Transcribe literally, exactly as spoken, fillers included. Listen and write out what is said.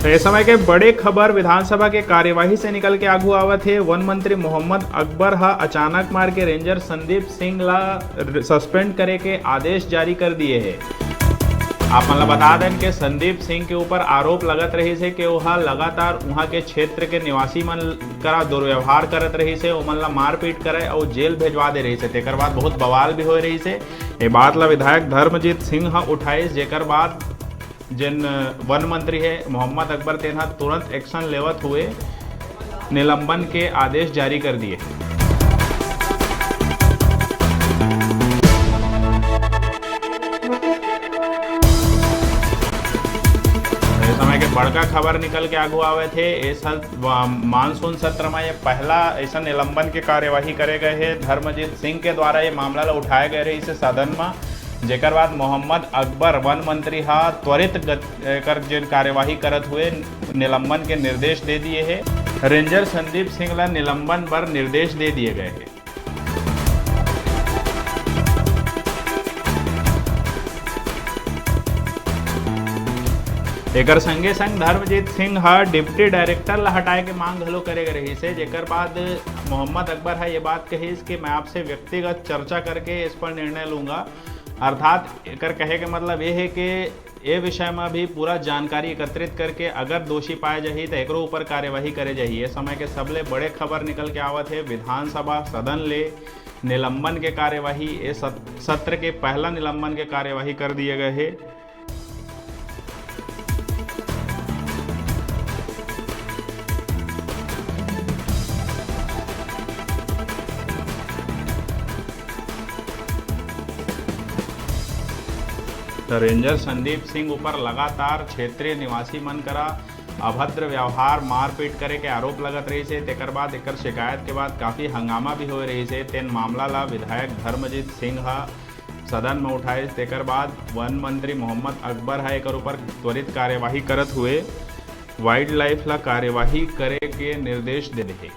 तो इस समय के बड़े खबर विधानसभा के कार्यवाही से निकल के आगू आवत हे। वन मंत्री मोहम्मद अकबर ह अचानक मार के रेंजर संदीप सिंह ला सस्पेंड करे के आदेश जारी कर दिए हे। आप मन ला बता देन के संदीप सिंह के ऊपर आरोप लगत रहिस हे कि ओह लगातार उहाँ के क्षेत्र के निवासी मन करा दुर्व्यवहार करत रहिस हे, ओमन ला मारपीट करे अउ जेल भेजवा दे रहिस हे। तेकर बाद बहुत बवाल भी होए रहिस हे। ये बात ला विधायक धर्मजीत सिंह ह उठाइस, जेकर बाद जेन वन मंत्री हे मोहम्मद अकबर, तेन ह तुरंत एक्शन लेवत हुए निलंबन के आदेश जारी कर दिए। ये समय के बड़का खबर निकल के आगू आवत हे। ए सत्र, मानसून सत्र में ये पहला ऐसा निलंबन के कार्यवाही करे गए हे। धर्मजीत सिंह के द्वारा ये मामला ला उठाए गए रहिस हे सदन में, जेकर बाद मोहम्मद अकबर वन मंत्री हा त्वरित गत-, एकर जेन कार्यवाही करत हुए निलंबन के निर्देश दे दिए हे। रेंजर संदीप सिंह ला निलंबन बर निर्देश दे दिए गए हे। एकर संगे संग धर्मजीत सिंह ह डिप्टी डायरेक्टर ला हटाए के मांग घलो करे गे रहिस हे, जेकर बाद मोहम्मद अकबर ह ये बात कहिस कि मैं आपसे व्यक्तिगत चर्चा करके इस पर निर्णय लूंगा। अर्थात एकर कहे के मतलब ये हे कि ए विषय में भी पूरा जानकारी एकत्रित करके अगर दोषी पाए जाही, तो एकरो ऊपर कार्यवाही करे जाही। ये समय के सबले बड़े खबर निकल के आवत हे विधानसभा सदन ले निलंबन के कार्यवाही। ए सत-, सत्र के पहला निलंबन के कार्यवाही कर दिए गए हे। त रेंजर संदीप सिंह ऊपर लगातार क्षेत्रीय निवासी मन करा अभद्र व्यवहार, मारपीट करे के आरोप लगत रहिस हे। तेकर बाद एकर शिकायत के बाद काफी हंगामा भी होए रहिस हे। तेन मामला ला विधायक धर्मजीत सिंह ह सदन में उठाइस। तेकर बाद वन मंत्री मोहम्मद अकबर ह एकर ऊपर त्वरित कार्यवाही करत हुए वाइल्ड लाइफ ला कार्यवाही करे के निर्देश दे देहे।